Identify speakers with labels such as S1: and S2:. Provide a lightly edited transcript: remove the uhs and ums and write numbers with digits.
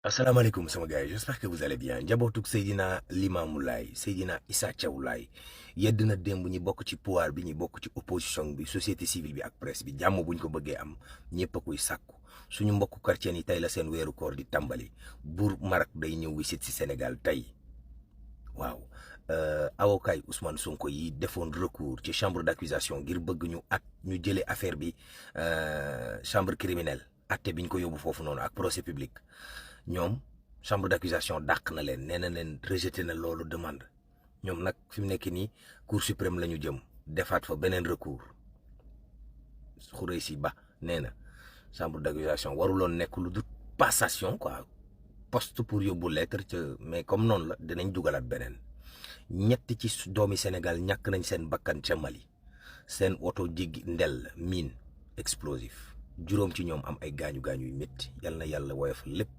S1: Asalaamaaleykum sama gars yi j'espère que vous allez bien njabootug Seydina Limamou Laye Seydina Issa Thiaw Laye yedd na démb ñi bokk ci pouvoir bi ñi bokk ci opposition bi société civile bi ak presse bi jàmm buñ ko bëggee am ñëpp a koy sàkku suñu mbokku chrétien yi tey la seen weeru koor di tàmbali buur Maroc day ñëw wisit si Sénégal tey waaw avocat yi Ousmane Sonko yi defoon recours ci chambre d'accusation ngir bëgg ñu jëlee affaire bi chambre criminelle atte biñ ko yóbbu foofu noonu ak procès public ñoom chambre d'accusation dàq na leen nee na leen rejeté na loolu demande ñoom nag fi mu nekk nii cour suprême la ñu jëm defaat fa beneen recours Khoureyssi Ba nee na chambre d'accusation waruloon nekk lu dul passation quoi poste pour yóbbu lettre ca mais comme noonu la dinañ dugalaat beneen ñett ci doomi Sénégal ñàkk nañ seen bakkan ca Mali seen oto jéggi ndel mine explosif juróom ci ñoom am ay gaañu yu métti yal na yàlla woyof lépp